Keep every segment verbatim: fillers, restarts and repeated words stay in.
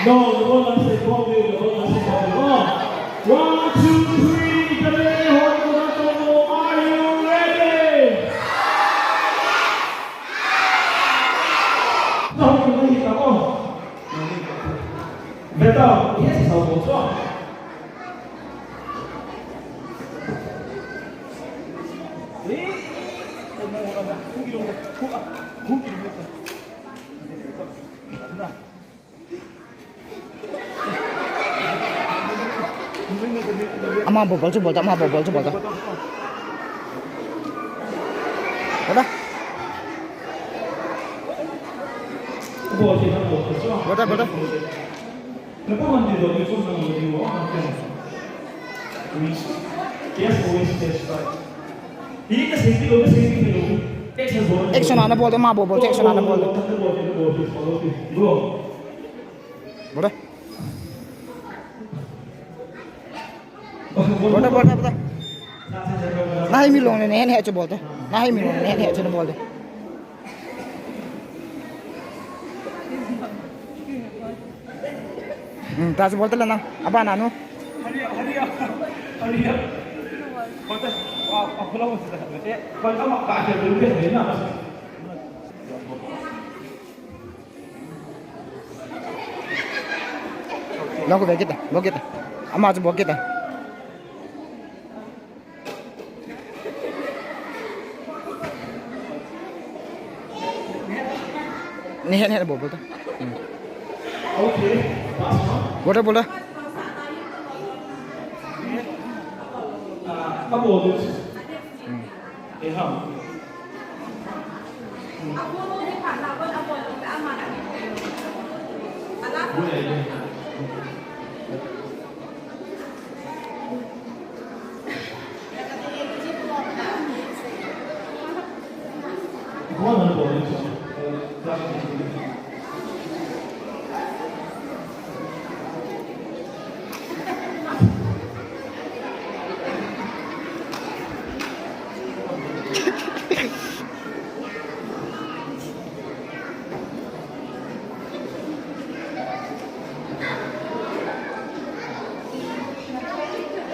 No, the one I say, come on, baby, the one I say, come on. One, two, three, the lady, hold on, hold on, are you ready? No, you need to go. Better, yes, I'll go. Ama bol, bol chu bol ta, ama bol, bol chu bol ta. Bol ta. Bol ta, bol ta. Action ana bol de, ama bol, bol chu action ana bol de. Bol ta. Bol ta, bol ta, bol ta. Nahi milong le, nahi, nahi chu bol ta. Nahi milong le, nahi, nahi chu na bol ta. Hmm, ta chu bol ta le na. Aba nanu. Long ko ve kita, bol kita. Ama chu bol kita. Nahi, nahi, bol, bol ta. Hmm. Bol ta, bol ta. Hmm.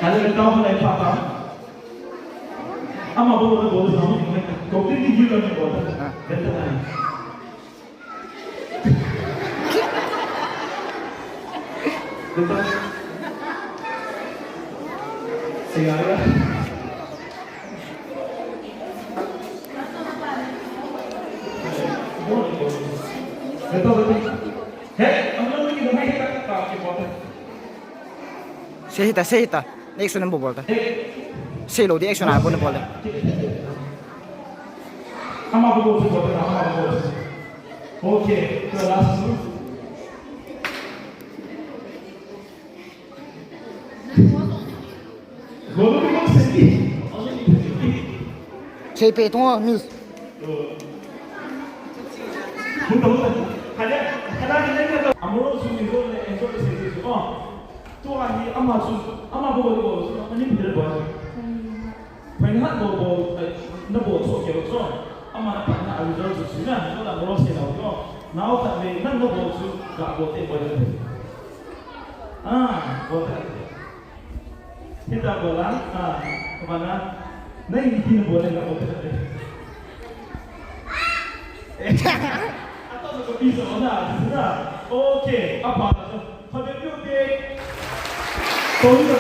Hello, tao lai pa ta. Ama bol, bol, bol, bol, completely different bol. Ah. Better than. Better. Sehita. Bol, bol. Better, better. Hey, ang lang ni gamay kita pa kibol. Sehita, sehita. Action ana bol ta. Seilou di action ana bol, bol ta. Okay, the last one. Seipeh tung o, miss. Amuro chu Mizo le enjoy se se chu. Tua hi ama chu, ama bol bol chu, ani phel bol. Phaina hat bol bol, eh, na bol chu keu chu. Ama na phaina a result chu chu na, na la bol se lau chu. Nao khat le, na na bol chu, ka bol te bol le. Ah, bol te. Hita bol a, ah, bol a. Nai ni kin bol le ka bol te. Ato ko piso na, na. Okay, apa na. Khabe piu te. Tori ta,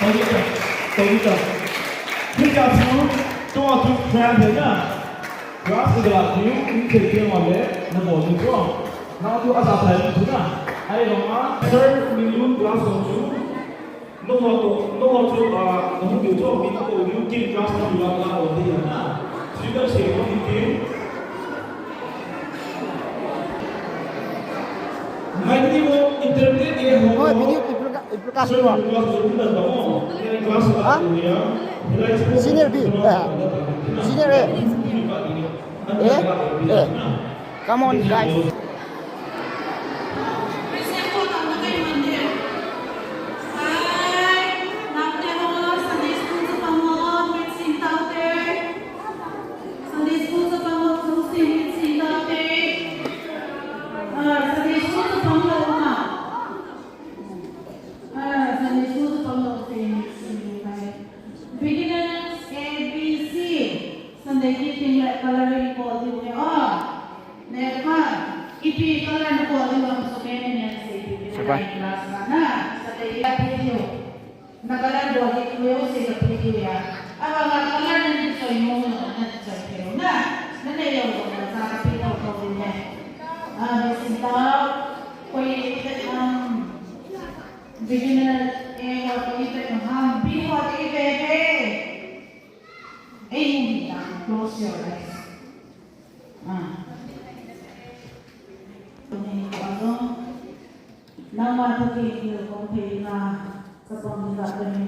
tori ta. Tori ta. Hita chu, to a tu plan de na. Grass ga, you, you take care of it, na mo ni ko. Na tu asa sa ni tu na. Ai lo ma, third million grass on you. No mo to, no mo to, ah, no mo to, mi ko, you keep grass na, you are not on the na. Sida se ko ni ke. Mai ni mo internet e ho. Hoi, video iplika, iplika sirwa. Ha? Senior B, eh, senior A. Eh? Eh. Come on, guys. Sunday school chapang ho, Christian taute. Sunday school chapang ho, Christian taute. Ah, Sunday school Coloring ko diu ne o. Ne kha. Ipi color ko diu am so me ne ne sei diu ne. Class na. Sa te ya diu. Na color bol hi khuyo se ka pi khuya. Aba nga color na ni choi mo na na choi khuyo na. Na ne yo na sa ka pi tau tau ni ne. A, ni si tau. Koi te am. Beginner e wa koi te am. Bi wa te be be. Ei mu ni ta. Close your eyes. A. Tuni ko a zo. Nangma thakeng hi kong thei na, chapang hi ka kani.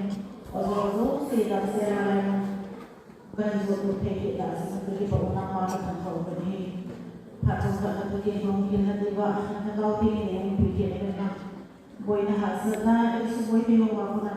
Ajo ajo se da se la la no. Kani jo tu thei hi da se tu ki pa nangma ka thang ko kani. Pha thang ka na thakeng hong hi na ti ba, na ka ti ni hong pi ke na. Boina hahsatna, Jesu boina hong wa ko na